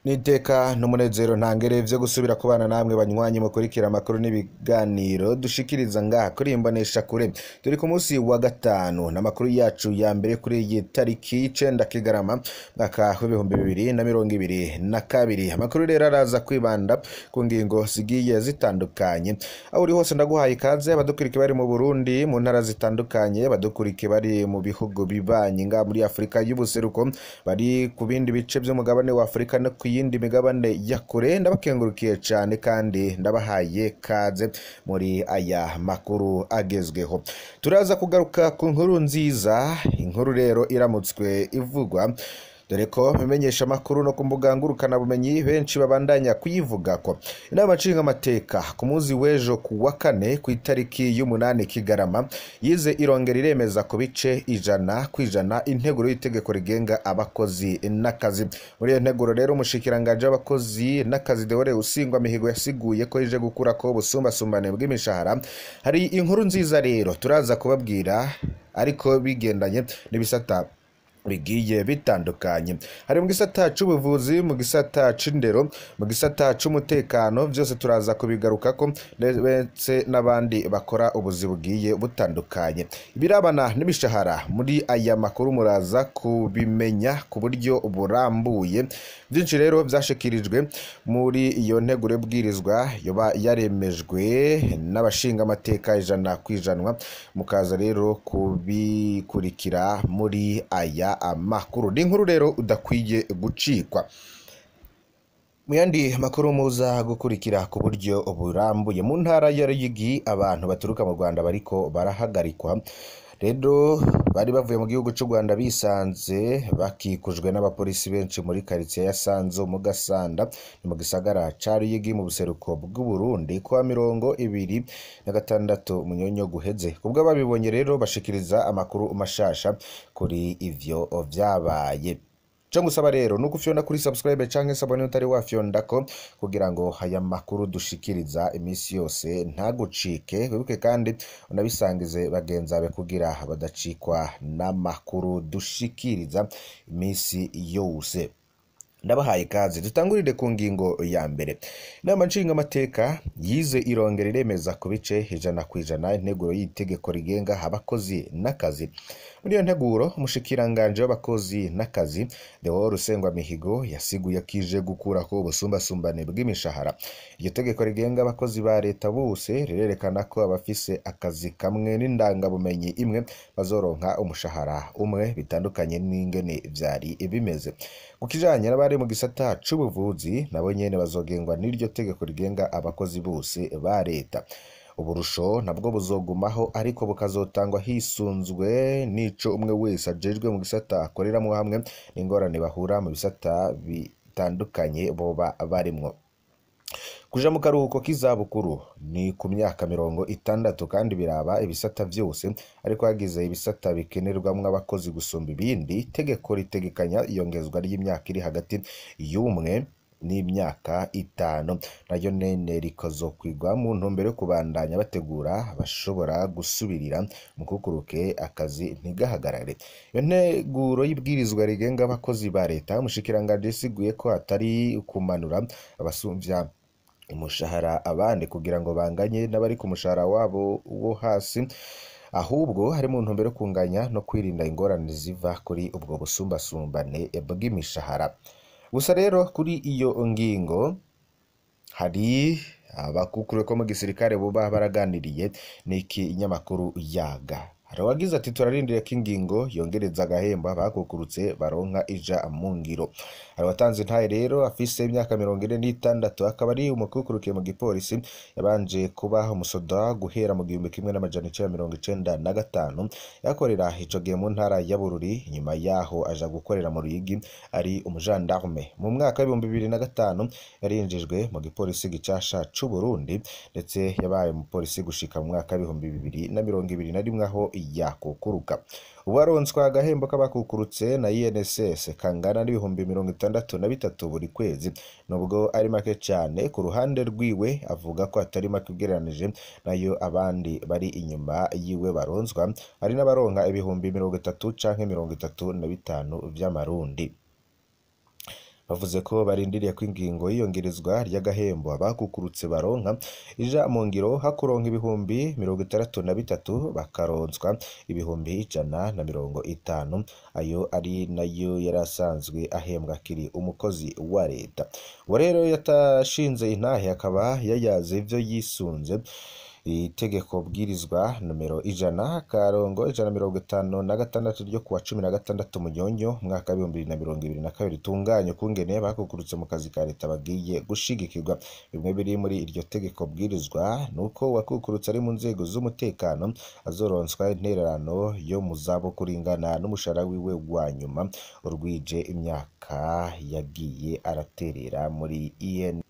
Niteka n'umunezero ntangere vyo gusubira kubana namwe banywanyi mukurikira amakuru n'ibiganiro dushikiriza ngaha kuri imbonesha kure. Turi ku munsi wa gatanu n'amakuru yacu ya mbere kuri iyi tariki 9 Kigarama mwaka w'2022. Amakuru rero araza kwibanda ku ngingo zigiye zitandukanye. Aho uri hose ndaguhaye ikaze, abadukurikira bari mu Burundi mu ntara zitandukanye, abadukurikira bari mu bihugu bibanyi ngaha muri Afrika y'ubuseruko, bari ku bindi bice by'umugabane wa Afrika no ku yindi migabane ya kure, ndabakengurukiye cyane kandi ndabahaye kaze muri aya makuru agezweho. Turaza kugaruka ku nkuru nziza, inkuru rero iramutswe ivugwa dore ko bimenyesha amakuru no ku mbuga ngurukanabumenyi benshi babandanya kuyivugako. Inama nshingamateka ku munsi w'ejo ku wa kane ku itariki y'umunani Kigarama yize irongera iremeza ku bice 100% integuro y'itegeko rigenga abakozi n'akazi. Muri iyo nteguro rero umushikiranganje w'abakozi n'akazi Deore Usingwa Mihigo yasiguye ko ije gukura ko ubusumbasumbane bw'imishahara. Hari inkuru nziza rero turaza kubabwira ariko bigendanye n'ibisata bigiye bitandukanye. Hari mu gisata c'ubuvuzi, mu gisata c'indero, mu gisata c'umutekano, byose turaza kubigarukako ndetse n'abandi bakora ubuzi bugiye butandukanye. Ibirabana n'imishahara muri aya makuru muraza kubimenya ku buryo burambuye. Byinshi rero byashikirijwe muri iyo nteguro bwirizwa yoba yaremejwe n'abashinga amateka 100%, mukaza rero kubikurikira muri aya amakuru. Ni inkuru rero udakwiye gucikwa. Mu yandi makuru muza gukurikira ku buryo burambuye, mu ntara ya Ruyigi abantu baturuka mu Rwanda bariko barahagarikwa. Rero bari bavuye mu gihugu cy'u Rwanda bisanze bakikujwe n'abapolisi benshi muri quartier ya Sanzo mu Gasanda ni mu gisagara ca Ruyigi mu buseruko bw'u Burundi kwa 26 Munyonyo guheze. Kubwo babibonye rero bashikiriza amakuru mashasha kuri ivyo vyabaye. Cyo ngusaba rero nuko ufyonda kuri subscribe canke sabone utari wafyondako kugira ngo aya makuru dushikiriza imisi yose ntagucike. Wibuke kandi unabisangize bagenzabe kugira badacikwa n'amakuru dushikiriza imisi yose. Ndabahaye ikaze. Dutangurire ku ngingo ya mbere. Inama nshingamateka yize irongera iremeza ku bice 100% integuro y'itegeko rigenga abakozi n'akazi. Muri iyo nteguro umushikiranganje w'abakozi n'akazi Deore Usengwa Mihigo yasiguye kije gukurako ubusumbasumbane bw'imishahara. Iryo tegeko rigenga abakozi ba leta bose rirerekana ko abafise akazi kamwe n'indangabumenyi imwe bazoronka umushahara umwe, bitandukanye n'ingene vyari bimeze. Kukijanye n'abari mu gisata c'ubuvuzi nabo nyene bazogengwa n'iryo tegeko rigenga abakozi bose ba leta. Uburusho nabwo buzogumaho ariko bukazotangwa hisunzwe n'ico umwe wese ajejwe mu gisata akoreramwo hamwe n'ingorane bahura mu bisata bitandukanye boba barimwo. Kuja mu karuhuko k'izabukuru ni ku myaka 60 kandi biraba ibisata vyose, ariko hagize ibisata bikenerwamwo abakozi gusumba ibindi, itegeko ritegekanya iyongezwa ry'imyaka iri hagati y'umwe n'imyaka 5, naryo nene rikazokwigwa mu ntumbero yo kubandanya bategura bashobora gusubirira mu kukuruke akazi ntigahagarare. Iyo nteguro y'ibwirizwa rigenga abakozi ba leta umushikiranganje yasiguye ko atari kumanura abasumvya umushahara abandi kugira ngo banganye n'abari ku mushahara wabo wo hasi, ahubwo hari mu ntumbero yo kunganya no kwirinda ingorane ziva kuri ubwo busumbasumbane bw'imishahara. Gusa rero kuri iyo ngingo hari abakukuru ko mu gisirikare buba baraganiriye n'iki inyamakuru Yaga. Hari uwagize ati turarindiriye ko ingingo yongereza agahemba bakukurutse baronka ija mu ngiro. Hari uwatanze intahe rero afise imyaka 46 akaba ari umukukurukiye mu gipolisi, yabanje kuba umusoda guhera mu 1995, yakorera ico gihe mu ntara ya Bururi, nyuma yaho aja gukorera mu Ruyigi ari umugendarme. Mu mwaka wa 2005 yarinjijwe mu gipolisi gicasha c'u Burundi ndetse yabaye umupolisi gushika mu mwaka wa 2021 aho yakukuruka. Uwaronswa agahembo k'abakukurutse na INSS kangana n'ibihumbi 63 buri kwezi, nubwo ari make cyane ku ruhande rwiwe avuga ko atari make ugereranije nayo abandi bari inyuma yiwe baronswa, hari n'abaronka ibihumbi 30 canke 35 vy'amarundi. Bavuze ko barindiriye ko ingingo y'iyongerezwa ry'agahembo abakukurutse baronka ija mu ngiro, hakuronka 63,000 bakaronswa 150,000, ayo ari nayo yari asanzwe ahembwa akiri umukozi wa leta. Uwo rero yatashinze intahe akaba yayaze ivyo yisunze itegeko bwirizwa nomero 100-156 ryo kuwa 16 Munyonyo umwaka 2022 itunganye ukungene bakukurutse mu kazi ka leta bagiye gushigikirwa. Bimwe biri muri iryo tegeko bwirizwa nuko uwakukurutse ari mu nzego z'umutekano azoronswa intererano yo mu zabukuru ingana n'umushahara wiwe wa nyuma urwije imyaka yagiye araterera muri IN.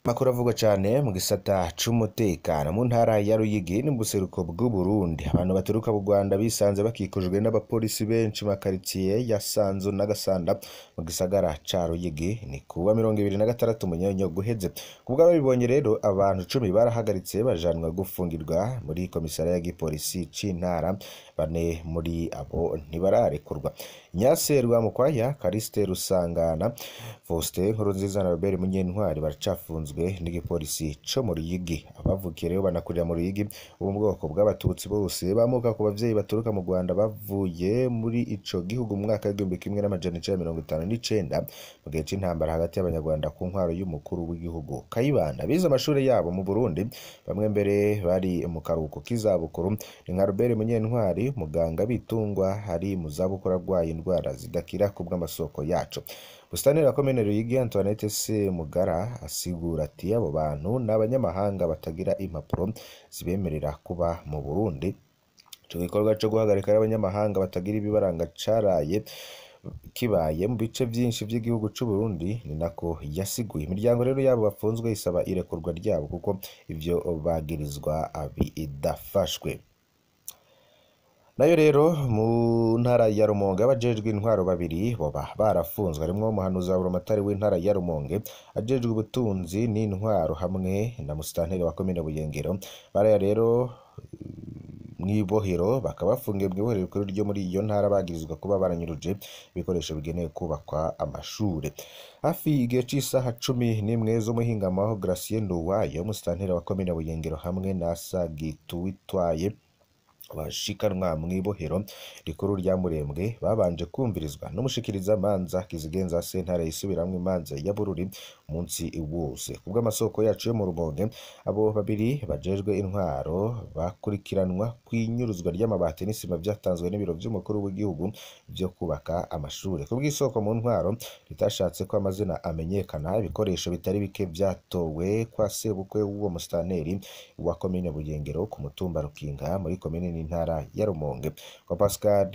Makuru avugwa cane mu gisata c'umutekano mu ntara ya Ruyigi ni mu buseruko bw'Uburundi. Abantu baturuka mu Rwanda bisanze bakikujwe n'abapolisi benshi mu makaritsiye ya Sanzu na Gasanda mu gisagara ca Ruyigi ni kuwa 26 Munyonyo guheze. Kubwo babibonye rero abantu 10 barahagaritse bajanwa gufungirwa muri komisariya ya gipolisi c'intara, bane muri abo ntibararekurwa. Nyaserwa Mukwaya, Kariste Rusangana, Faustin Nkurunziza na Robert Munyentwari baracafunzwe n'igipolisi co mu Ruyigi. Abavukiye rero banakurira mu Ruyigi bo mu bwoko bw'Abatutsi bose bamuka ku bavyeyi baturuka mu Rwanda bavuye muri ico gihugu mu mwaka w'1959 mu gihe c'intambara hagati y'Abanyarwanda ku ntwaro y'umukuru w'igihugu Kayibanda. Bize amashuri yabo mu Burundi, bamwe mbere bari mu karuhuko k'izabukuru ni nka Robert Munyentwari, muganga bitungwa hari mu zabukuru arwaye indwara zidakira kubw'amasoko yacu. Busitani la komine Ruyigi Antoinette Semugara asigura ati abo bantu n'abanyamahanga batagira impapuro zibemerera kuba mu Burundi. Ico gikorwa co guhagarika abanyamahanga batagira ibibaranga caraye kibaye mu bice vyinshi vy'igihugu c'u Burundi, ni nako yasiguye. Imiryango rero yabo bafunzwe isaba irekurwa ryabo kuko ivyo bagirizwa bidafashwe. Nayo rero mu ntara ya Rumonge abajejwe intwaro babiri boba barafunzwe, harimwo umuhanuzi wa buramatari w'intara ya Rumonge ajejwe ubutunzi n'intwaro hamwe na musitanteri wa komine Buyengero. Baraya rero mw'ibohero bakaba bafungiwe mw'ibohero rikuru ryo muri iyo ntara bagirizwa kuba baranyuruje ibikoresho bigenewe kubakwa amashure. Hafi igihe c'isaha 11 z'umuhingamo aho Gratien Nduwayo umusitanteri wa komine Buyengero hamwe na Sagituwitwaye bashikanwa mw'ibohero rikuru rya Murembwe babanje kumvirizwa n'umushikiriza manza kizigenza sentare yisubiramwo imanza ya Bururi munsi wose. Kubw'amasoko yacu yo mu Rumonge, abo babiri bajejwe intwaro bakurikiranwa kw'inyuruzwa ry'amabati n'isima vyatanzwe n'ibiro vy'umukuru w'igihugu vyo kubaka amashure. Kubw'isoko mu ntwaro ritashatse ko amazina amenyekana, ibikoresho bitari bike vyatowe kwa sebukwe w'uwo musitanteri wa komine Buyengero ku mutumba Rukinga muri komine n'intara ya Rumonge. Kwa Pascal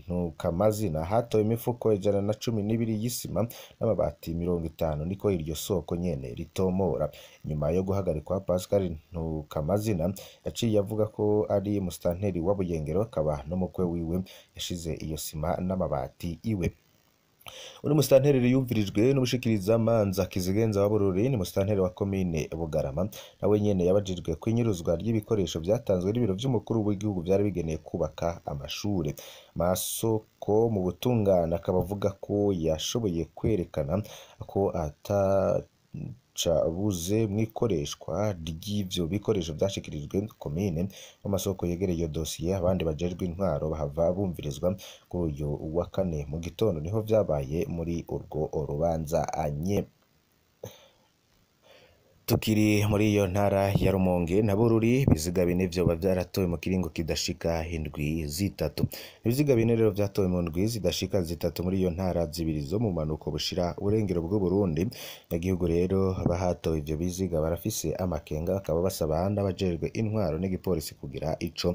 Ntukamazina hatowe imifuko 112 y'isima n'amabati 50, niko iryo soko nyene ritomora. Nyuma yo guhagarikwa, Pascal Ntukamazina yaciye avuga ko ari musitanteri wa Buyengero akaba n'umukwe wiwe yashize iyo sima n'amabati iwe. Uno musitanteri yumvirijwe n'umushikiriza manza kizigenza wa Bururi ni musitanteri wa komine Bugarama, nawe nyene yabajijwe kwinyuruzwa ry'ibikoresho vyatanzwe n'ibiro vy'umukuru w'igihugu vyari bigeneye kubaka amashure. Masoko mu butungane akaba avuga ko yashoboye kwerekana ko atacabuze mw'ikoreshwa ry'ivyo bikoresho vyashikirijwe komine. Mu masoko yegereye iyo dosiye, abandi bajejwe intwaro bahava bumvirizwa kuri uyu wa kane mu gitondo, niho vyabaye muri urwo rubanza anye. Tukiri muri iyo ntara ya Rumonge na Bururi, ibiziga bine vyoba vyaratowe mu kiringo kidashika indwi zitatu. Ibiziga bine rero vyatowe mu ndwi zidashika zitatu muri iyo ntara zibiri zo mu manuko bushira urengero bw'u Burundi. Nyagihugu rero bahatowe ivyo biziga barafise amakenga, bakaba basaba n'abajejwe intwaro n'igipolisi kugira ico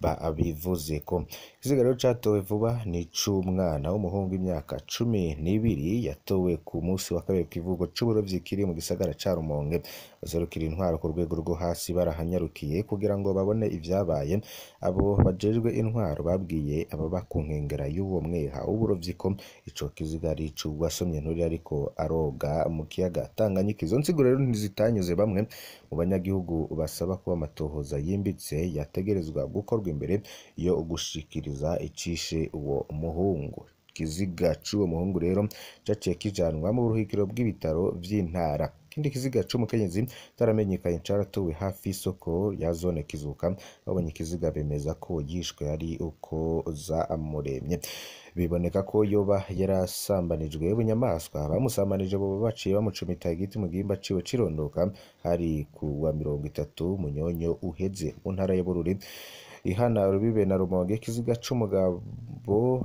babivuzeko. Ikiziga rero catowe vuba ni c'umwana w'umuhungu w'imyaka 12 yatowe ku musi wa kabiri kw'ivuko c'uburovyi kiri mu gisagara ca Rumonge. Baserukira intwaro ku rwego rwo hasi barahanyarukiye kugira ngo babone ivyabaye. Abo bajejwe intwaro babwiye ababa ku nkengera y'uwo mweha w'uburovyi ko ico kiziga ari ic'uwasomye nturi ariko aroga mu kiyaga Tanganyika. Izo nsiguro rero ntizitanyuze bamwe mu banyagihugu basaba ko amatohoza yimbitse yategerezwa gukorwa imbere yo gushikiriza icishe uwo muhungu. Ikiziga c'uwo muhungu rero caciye kijanwa mu buruhukiro bw'ibitaro vy'intara. Ikindi kiziga c'umukenyezi utaramenyekanye caratowe hafi y'isoko ya zone Kizuka. Babonye ikiziga bemeza ko yishwe ari uko zamuremye. Biboneka ko yoba yarasambanijwe bunyamaswa. Bamusambanije boba baciye bamucumita igiti mu gihimba ciwe cirondoka. Hari ku wa 30 Munyonyo uheze mu ntara ya Bururi ihana Rubibe na Rumonge. Ikiziga c'umugabo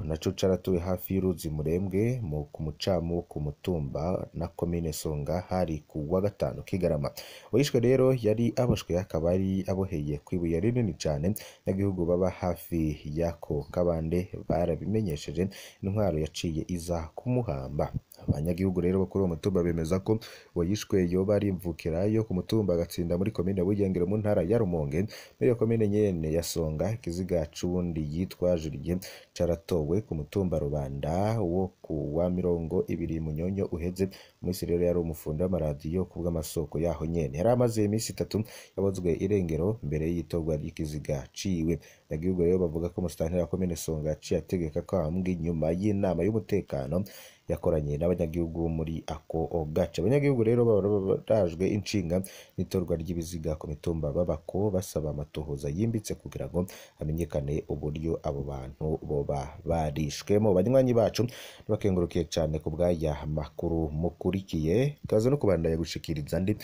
naco caratowe hafi y'uruzi Murembwe mu ku mucamu ku mutumba na komine Songa, hari ku wa 5 Kigarama. Uwishwe rero yari aboshwe, akaba ari aboheye kw'ibuye rinini cane. Abanyagihugu baba hafi y'ako kabande barabimenyesheje intwaro yaciye iza kumuhamba. Abanyagihugu rero bo kuri uwo mutumba bemeza ko uwayishwe yoba ari imvukira yo ku mutumba Gatsinda muri komine Buyengero mu ntara ya Rumonge. Muri iyo komine nyene ya Songa, ikiziga c'uwundi yitwa Julien caratowe ku mutumba Rubanda wo ku wa 20 Munyonyo uheze. Umunsi rero yari umufundi w'amaradiyo kubw'amasoko yaho nyene. Yari amaze imisi 3 yabozwe irengero mbere y'itorwa ry'ikiziga ciwe. Abanyagihugu rero bavuga ko umusitanteri wa komine Songa yaciye ategeka ko ahambwa inyuma y'inama y'umutekano yakoranye n'abanyagihugu muri ako gace. Abanyagihugu rero barajwe inshinga n'itorwa ry'ibiziga ku mitumba babako, basaba amatohoza yimbitse kugira ngo hamenyekane uburyo abo bantu boba barishwemo. Banywanyi bacu bakengurukiye cane ku bw'aya makuru mukurikiye, kaza no kubandanya gushikiriza andi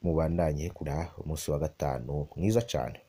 mubandanye kura umunsi wa 5 mwiza cane.